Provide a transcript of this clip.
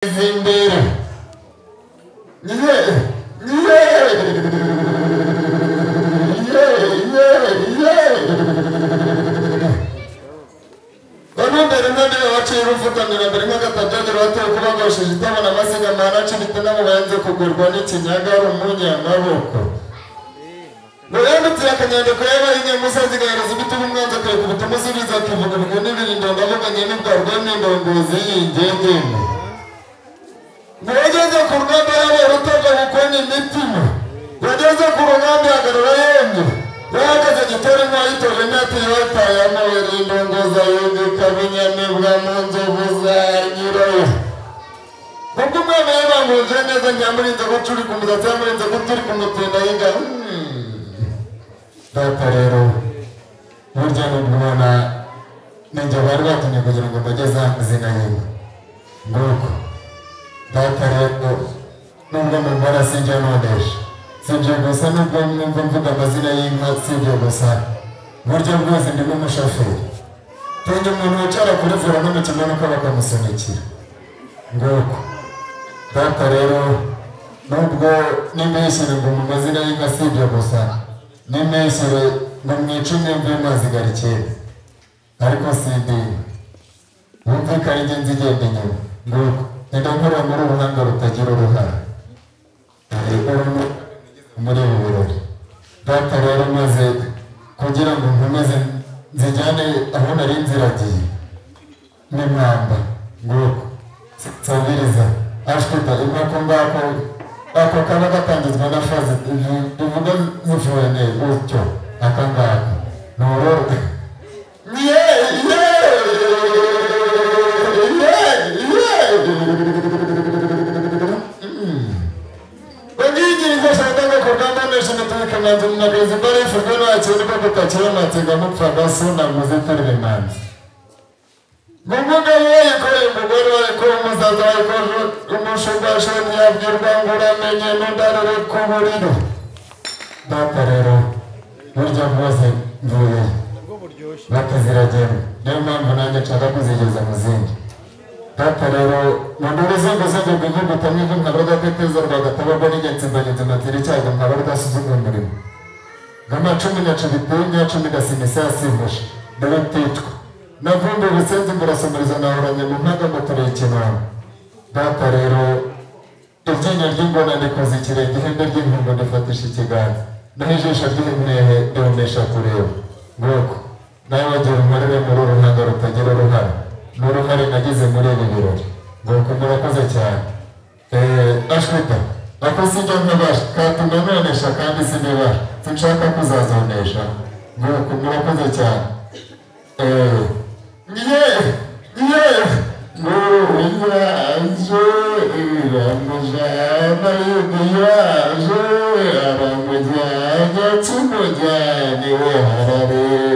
Imbere ye ye ye ye ye Banumbere nandi waciye urufutanira mbere nk'agatajagera wateye kubagosheje itabona amasiga mana acibite n'amubanze kugurwa n'ikinyaga ari umunyamaboko. Ngo yanditse akanyandiko y'abahinye musozi gahereza ibitugu umwanzi akayikubita umusubiza akivuga ibigwi n'ibirindo ndavuganye n'ubwarwa n'indongozi y'ingengene. Ngo yageze ku rugamba yabaye urutojo gukona imitima. Yageze ku rugamba ihagarara yemye. Yahagaze gitore intwari yitoje ntiyateye amabere indongoza yungika binyamibwa mu nzovu za nyirayo. Ubwo umwana yabanguje neza ntiyamurinze gucurika umusatsi, yamurinze guturika umutinda yiga. Data rero burya n'ubwo ninjye bari batumye kugira ngo mbageze amazina y'inka. Nguko data rero nubwo mubona sinjya nonesha, si ibyo gusa, nubwo mwumva mvuga amazina y'inka si ibyo gusa, burya bwose ndimo umushoferi. Tunga umuntu wicara kuri vora no mu kimanuka bakamusunikira. Nguko data rero nubwo n'impeshyire ngo mu mazina y'inka si ibyo gusa, n'impeshyire ngo mu icumi mve mazi garikera, ariko si idini wumvikane ingenzi igenda inyuma. Nguko ngenda nkora muri uruhanga rutagira uruhara muri ibi birori. Data rero maze kugira ngo nkomeze nzijyane aho nari nziragiye n'impamba. Nguko nsabiriza ashwita impako ngako ako kaba gatangizwa na faze bivuga zivuye neza gutyo aka ngaka ni uroro. Ye ye ye ye Umugabo yikoreye umugore wayikoreye umusaza wayikoreye umushumba ntiyabwirwa ngo uramenye n'udarure ku buriri. Data rero burya bwose mvuye bataziragenda, niyo mpamvu nanjye nshaka kuzigeza mu zindi. Data rero mu ruzunguzengu rw'ivuguta mwivu nkaba rudateteza rwagatabarwa n'ingenzi mbagenzi matira icyago nkaba rudasuzumwa umurimo. Ngama cumi na cubitinya cumi na simisa yasimbuje ndabiticwa. Navumbi ubusenzi murasomeriza nahoranye mu mpaga mutureye ikinono. Data rero iryinyo ry'ingona ndikoza ikirenge, ihembe ry'inkungu ndifatisha ikiganza, naho ijisho ry'impehe ndihumesha kureba. Nguko nawe wagira umurire muri uruhanga rutagira uruhara, n'uruhare nagize muri ibi birori. Nguko murakoze cyane. Ashwita ako sijya nkabasha katuma nonesha kandi sinibasha, sinshaka kuzazonesha. Nguko murakoze cyane. Ye ye yaje iramujyana yaje aramujyana kimujyane we harare.